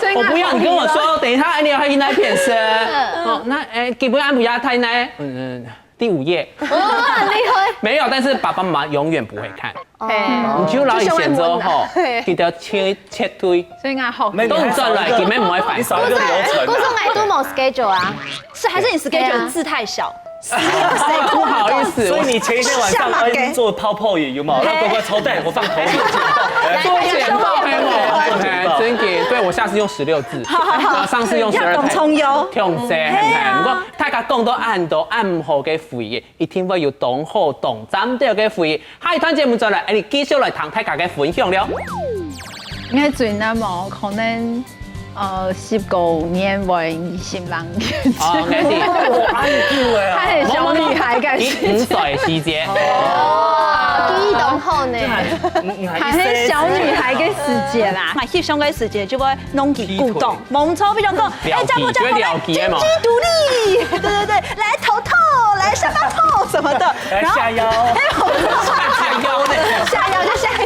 所以我不要，你跟我说，等一下你要去那片是。哦，那哎，给不安不要太那，嗯，第五页。哇，很厉害。没有，但是爸爸妈妈永远不会看。哎，你就老以前之后吼，记得切切对，所以啊，好，都转来，根本不会反应。你少一个流程啊。故所买都没 schedule 啊，是还是你 schedule 字太小？不好意思，所以你前一天晚上要做 PowerPoint 有没有？要乖乖抄带，我放头。做简报，真的，对我下次用十六字，上次用十二字，要懂聪明哦。用谁很看？不过大家讲到恁多恁好个回忆，一定会有懂好懂咱的个回忆。下一段节目再来，哎，你继续来听大家个分享了。应该最难哦，可能呃十个年会二十人。哦，Andy，哎呦喂啊！她很小女孩感你觉，五岁时节，哦，记忆当好呢。还很小女孩个时节啦，买翕相个时节就会弄起鼓动，猛抽比较讲，哎，了解，叫不叫就会了解嘛。独立，对对对，来头头，来下巴头什么的，来下腰，下腰就下腰。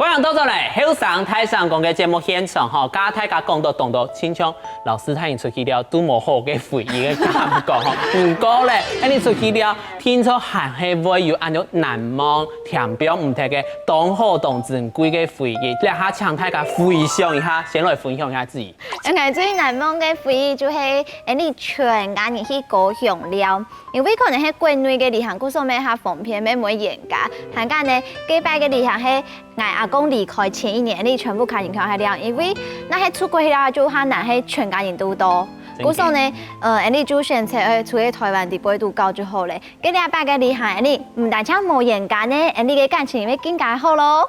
欢迎到这里，后生大声公个节目现场哈，刚刚大家讲到懂到，亲像老师带你出去了，都无好个回忆个感觉哈。不过咧，跟你出去了，听说还系会有恁样难忘、填表唔得个，当好当珍贵个回忆。这下请大家回想一下，先来分享一下自己。应该最难忘个回忆就系，哎，你全家人去高雄了。 因为可能系国内个旅行，故所乜較方便，乜毋会冤家。還過呢，該擺个旅行係𠊎阿公離開前一年，你全部家人去該尞，因為那係出國去尞就較難，係全家人都到。故所呢，呃，𠊎俚就選擇呃，出去台灣地背都搞就好了。該兩擺个旅行，𠊎俚毋單淨無冤家呢，𠊎俚个感情乜更加好咯。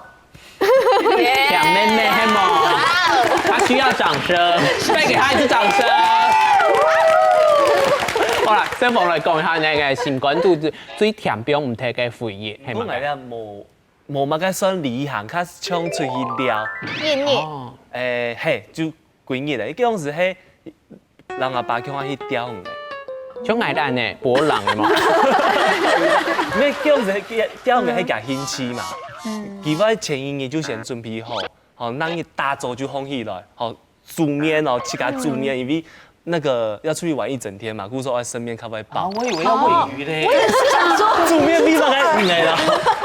甜妹妹，係無？她需要掌聲，再给她一次掌聲。好啦，先放来讲一下那个心肝肚最最甜表唔得个回忆，係嘛？講來咧，無無麼个算旅行，較像出去尞。日日哦，誒，嘿，就幾日咧，一个樣子係，人阿爸叫我去釣魚咧。像矮蛋呢，博朗的嘛。因為叫人釣魚係假興趣嘛，佢話前一日就先準備好，好，那日打早就䟘起來，好，煮麵哦，自家煮麵，因為那個要出去玩一整天嘛，故所愛身邊較會飽。我以为要喂鱼嘞。煮麵比那个硬的啦，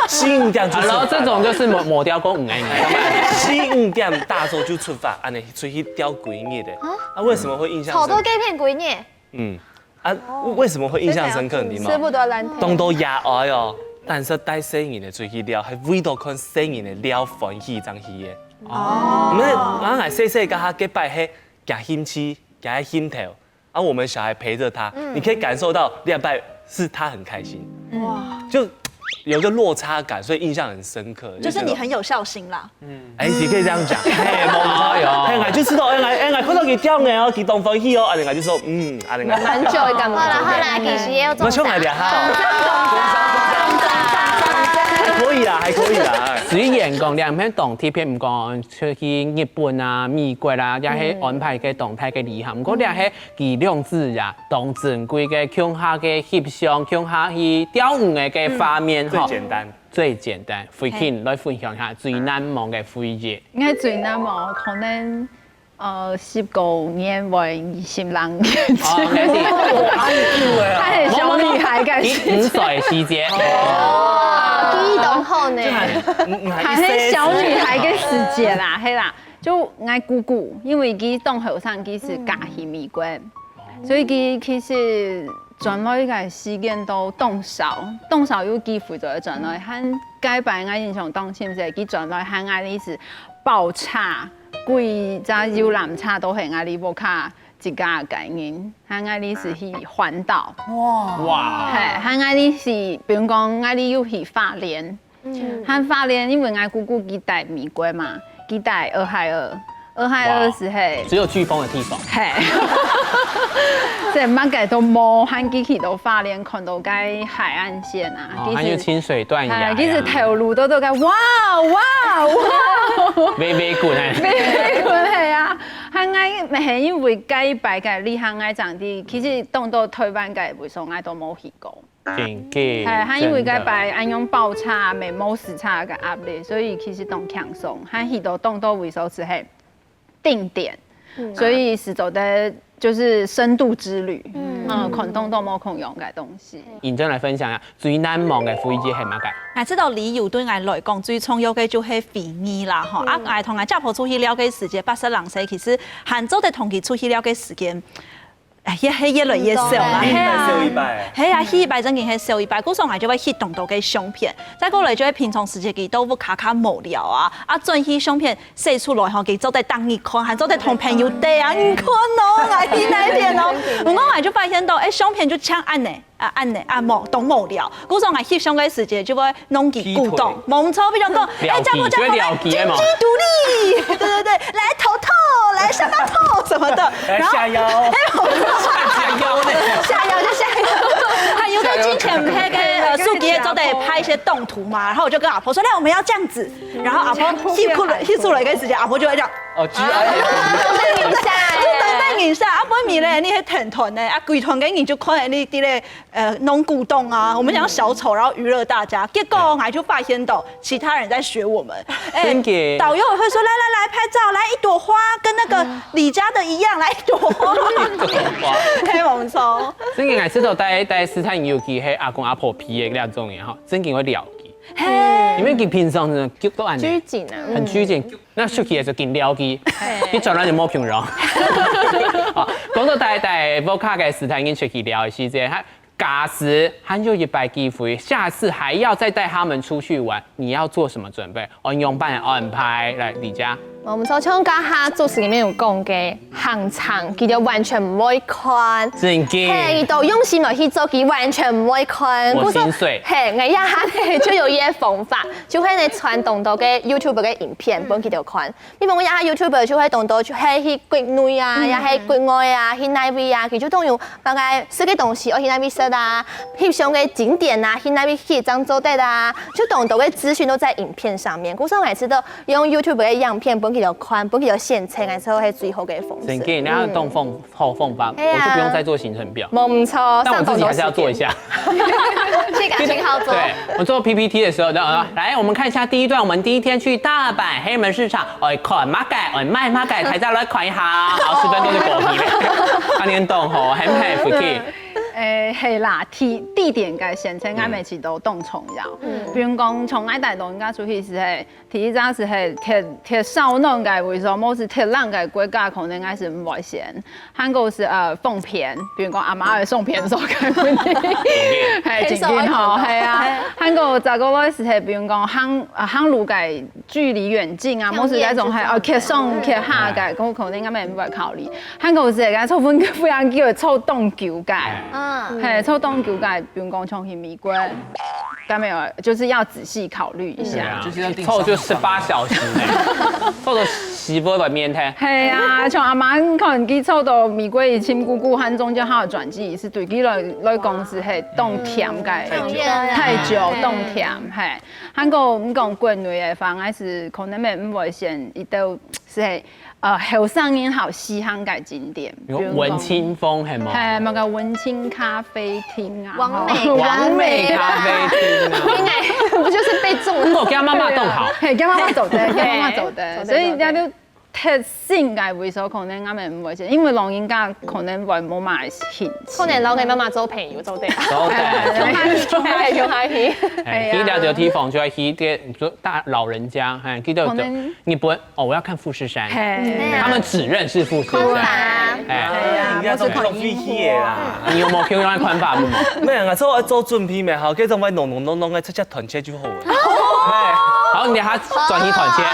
十一點就出發。然后这种就是磨磨掉过五哎，十一點打早就出發，安尼出去釣幾日的。啊，為什麼會印象深刻？炒到該片歸年，嗯，啊，為什麼會印象深刻？你知道嗎？食物都要爛當多爺哀哦，但是帶細人的出去尞，還為到看細人的尞歡喜正去的。哦，你們，然後還細細个，他結拜嘿，假興趣，假興頭，啊，我們小孩陪着他，你可以感受到兩拜是他很開心，哇，就有一個落差感，所以印象很深刻。就是你很有孝心啦。哎，你可以這樣講，嘿，沒錯喲，嘿，哎，就知道，哎，哎，哎，看到佢釣魚哦，佢當歡喜哦，啊，人家就說，嗯，啊，人家。蠻久的感覺。好啦好啦，其實也有這種那上來聊哈，還可以啦，還可以啦。虽然讲两片当特别，毋讲出去日本啊、美国啊，也系安排个动态个旅行，毋过也系佢兩子啊，当珍贵个共下个翕相，共下去釣魚个个画面吼。最簡單。最簡單，慧卿來分享一下最難忘个回憶。應該最難忘可能呃十个年會二十零年前，哦，那是還係小女孩个你五時節，歲時節，哦，記憶當好呢。還係小女孩个時節啦，係啦。就𠊎姑姑，因為佢當後生，佢係嫁去美國，所以佢其實轉來个時間都當少，當少有機會再轉來。還該擺𠊎印象當深係，佢轉來還𠊎係包車，歸隻遊覽車都係𠊎屋下自家个人，還𠊎係去環島。哇，係，還𠊎係，比如講𠊎有去花蓮，還花蓮，因為𠊎姑姑佢戴美國嘛，佢戴俄亥俄，俄亥俄係係。只有颶風的地方。係，這麼个都無，還佢去到花蓮看到該海岸線啊，哦，還有清水斷崖呀。係，其實頭路都都該哇哇哇，微微滾哎。微微滾係啊，還𠊎 毋係因為該一擺个旅行个場地，其實當多台灣个位所𠊎都無去過。真个，係，還因為該真的擺恁樣包車，也無時差个壓力，所以其實當輕鬆，還去到當多位所就係定點，所以係做得就是深度之旅，嗯，看當多無共樣个東西。認真來分享一下，最難忘个回憶係麼个？𠊎知道旅遊對𠊎來講最重要个就係回憶啦，吼。啊，𠊎同𠊎家婆出去尞个時節，八十零歲，其實還做得同佢出去尞个時間，哎，也係越來越少啦。一擺係啊少一擺。係啊，去一擺正經係少一擺，故所𠊎就會翕當多个相片。再過來就係平常時節佢到屋下較無聊啊，啊，轉去相片洗出來吼，佢做得當日看，還做得同朋友對啊，你看哦，𠊎去哪片哦。毋過𠊎就發現到，哎，相片就像恁呢。 啊，恁呢啊，無，當無聊。故所𠊎翕相个時節就會弄佢鼓動，無錯，比如講，哎，了解這個這個來，就了解嘛金雞獨立，對對對，來頭套，來下巴套什麼的，來然後下腰，下腰呢？下腰就下腰。還有在金錢那個呃手機做得拍一些動圖嘛，然後我就跟阿婆說，那我們要這樣子，然後阿婆翕出來翕出來个時間，阿婆就會這樣。哦，G I F。等一下，等一下，啊，本面咧，你係團團呢，啊，歸團个人就看你啲咧，呃，弄古董啊，我們想要小丑，然後娛樂大家，結果還就發現到其他人在學我們，哎真的導遊也會說，來來來，拍照，來一朵花，跟那個李家的一樣，來一朵花，嘿，沒錯，真个，𠊎知道帶帶斯坦，尤其係阿公阿婆陪个那種人哈，真个會了解，嘿，因為佢平常真的就都恁呢，拘謹啊，很拘謹，那出去个時候緊了解，一轉來就無共樣。啊，講到帶帶屋下个斯坦，已經出去尞个時節，他假使還有一擺機會，下次還要再帶他們出去玩，你要做什麼準備？愛仰般安排？來，李佳。我們說像剛剛主持人有講个行程，佢就完全毋會看。真个。嘿，佢都用心落去做，佢完全毋會看。我心碎嘿，𠊎這下呢就有一個方法，就係呢傳當多个YouTube个影片分佢兜看。比如講，這下YouTuber就會當多就係去國內啊，也係國外啊，去哪位啊，佢就當有大概食个東西，愛去哪位食啊，翕相个景點啊，去哪位去正做得啊，就當多个資訊都在影片上面。故所𠊎知道用YouTube个影片分佢兜看，分佢兜選擇，𠊎知道係最好个方式。真个，那要动方好方法，哎呀我就不用再做行程表。無毋錯，但我自己還是要做一下。去趕緊好做。对，我做P P T的時候，然後來，我們看一下第一段，我們第一天去大阪黑門市場，愛看麼个，愛買麼个，大家來看一下。好，十分鐘就過去了。啊，你懂吼，很很不去。誒，係啦，地地點个選擇，𠊎每次都當重要。比如講，從𠊎帶老人家出去時係，第一站係係特特燒暖个位所，無係特冷个國家，可能𠊎係毋會選。還過係呃方便，比如講阿媽會送便所个問題，係真緊吼，係啊。還過再過來係係，比如講行呃行路个距離遠近啊，無係該種係哦，較上較下个，可可能𠊎毋會考慮。還過係該坐分飛行機會坐當久个。嗯，嘿，坐當久个，比如講像去美國，該沒有，就是要仔細考慮一下。就是要定湊就十八小時呢，湊到十八个面天。係啊，像阿媽可能佢坐到美國去尋姑姑，還中間還有轉機，係對佢來來講係係當甜个，遠啊太久當甜，係。還過你講國內个話，還係可能毋會選一兜係係呃後生人好稀罕个景點，比如講文青風係嗎？係，麼个文青咖啡廳啊，完美吼完美咖啡廳啊。應該不就是被中了？我跟媽媽動好。嘿，跟媽媽做得，跟媽媽做得，做得所以人家都特性个位所可能佢們毋會去，因為老人家可能會無麼个興趣。可能留个媽媽做朋友做得。都對。用下去，用下去。哎，去了解地方就要去點，你說大老人家，哎，去到可能日本哦，我要看富士山，嘿，他們只認識富士看山，法。哎，人家都放飞机的啦。你有沒有聽到看法？沒有啊，做做準備沒好，這種會弄弄弄弄个，直接團結就好了。好，你等下轉去團結。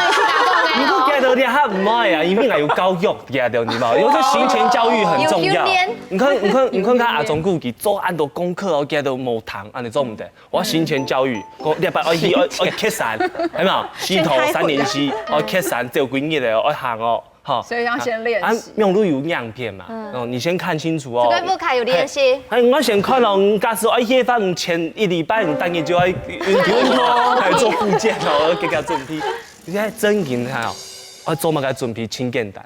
你不覺得你還毋愛啊？因為𠊎有教育，你知道嗎？有時候行前教育很重要。你看，你看，你看，看阿忠顧忌做恁多功課，我覺得無糖，恁樣做毋得。 我行前教育，講禮拜愛去愛愛蹶山，係嘛？四頭三年四，愛蹶山，走幾日个，愛行哦，吼。所以要先練習啊，網路有影片嘛，哦，你先看清楚哦。這個不可以有練習。哎，我先看哦，假使愛去，反正前一禮拜，你等於就愛運動哦，還做復健哦，給佢準備。你現在真緊看哦，愛做麼个準備，真簡單。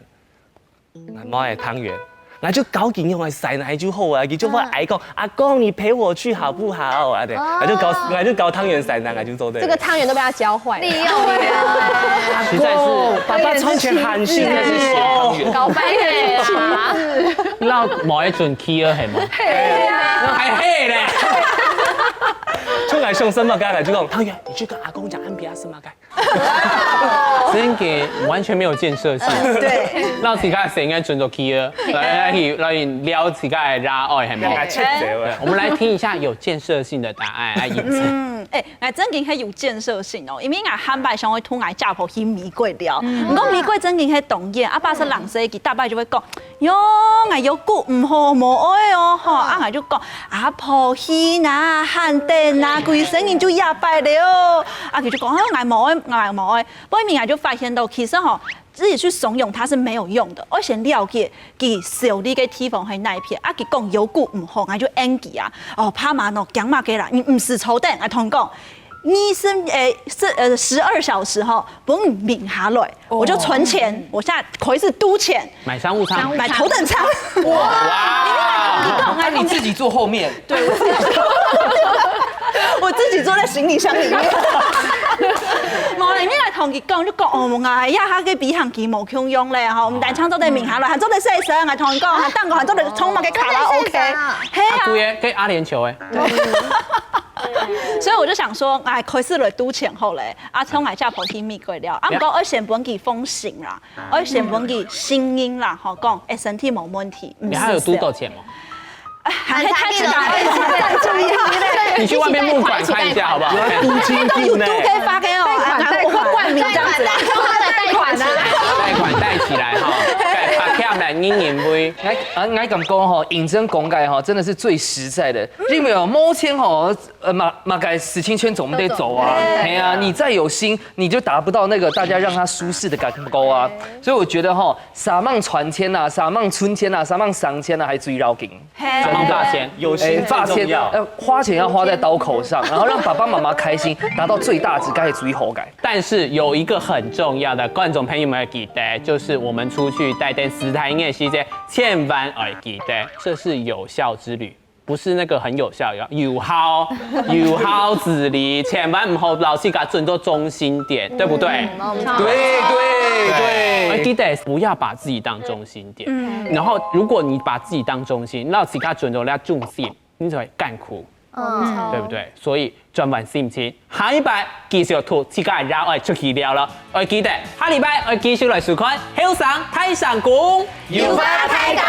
，𠊎無愛湯圓，𠊎就教佢仰般洗奶就好啊。佢就會愛講：「阿公，你陪我去好不好？」啊，對，𠊎就教，𠊎就教湯圓洗奶，𠊎就做對了。這個湯圓都被他教壞了。利用你啊！實在是，爸爸賺錢很辛苦。真的是鹹湯圓。搞翻譯啊！那某一種 key 係嗎？還黑嘞。出來上什麼該，就講：「湯圓，你去跟阿公講，安比亞什麼該。」真的完全沒有建設性。對，讓自家誰應該尊重 key，來來來，了解自家的熱愛，係嗎？切嘴了。我們來聽一下有建設性的答案啊，影子。嗯，哎，𠊎真經係有建設性哦，因為𠊎下擺想愛同𠊎家婆去美國尞，毋過美國真經係當遠，啊，爸係人生佢大概就會講，喲，𠊎腰骨毋好，無愛哦，吼，啊，𠊎就講，阿婆去哪，喊等哪，歸生人就一擺了，啊，佢就講，啊，𠊎無愛，𠊎無愛，後面𠊎就發現到，其實吼，自己去慫恿他是沒有用的，愛先了解佢受力个地方係哪一片。啊，佢講腰骨毋好，𠊎就應佢啊。哦，爸媽喏，驚麼个啦？你毋使愁等，𠊎同你講，二十，誒，十，呃，十二小時吼，分你眠下來，我就存錢，我現在開始賭錢，買商務艙。買頭等艙。哇！那你自己坐後面，我自己坐在行李箱裡面。無啦，你來同佢講，就講哦，𠊎呀，佢个飛行機無共樣咧，吼，毋單淨做得眠下來，還做得洗身，還同你講，還當个還做得唱麼个卡拉OK，係啊。阿姑爺，跟阿聯酋哎，所以我就想說，哎，開始來賭錢好咧，啊，從來家婆去美國了，啊，毋過愛先分佢放心啦，愛先分佢信任啦，吼，講，哎，身體無問題，毋你還有賭多少錢嗎？還係太遲了，你去外面募款看一下好不好？有要租金定呢？都可以發給我，啊，我會冠名這樣子啦。貸款啊，貸款貸起來哈，對，把票来ninety。哎，啊，我敢講吼，認真講个吼，真的是最實在的。因為哦，無錢吼，呃，嘛嘛个事情全做毋得做啊。哎呀，你再有心，你就達不到那個大家讓他舒適的感覺啊。所以我覺得吼，煞猛賺錢啊，煞猛存錢啊，煞猛省錢啊，還最要緊。煞猛花錢，有心最重要。呃，花錢要花在刀口上，然後讓爸爸媽媽開心，達到最大值，該係最好个。但是有一個很重要的，觀眾朋友們要記得，就是我們出去帶等食材个時間，千萬要記得，這是有效之旅，不是那個很有效，有效有效之旅，千萬毋好摎自家準做中心點，對不對？對對要對，記得不要把自己當中心點。然後如果你把自己當中心，摎自家準做了中心，你就會艱苦，嗯，對不對？所以轉換心情，下禮拜繼續同自家个熱愛出去尞囉。愛記得下禮拜愛繼續來收看《後生大聲公》。有話大家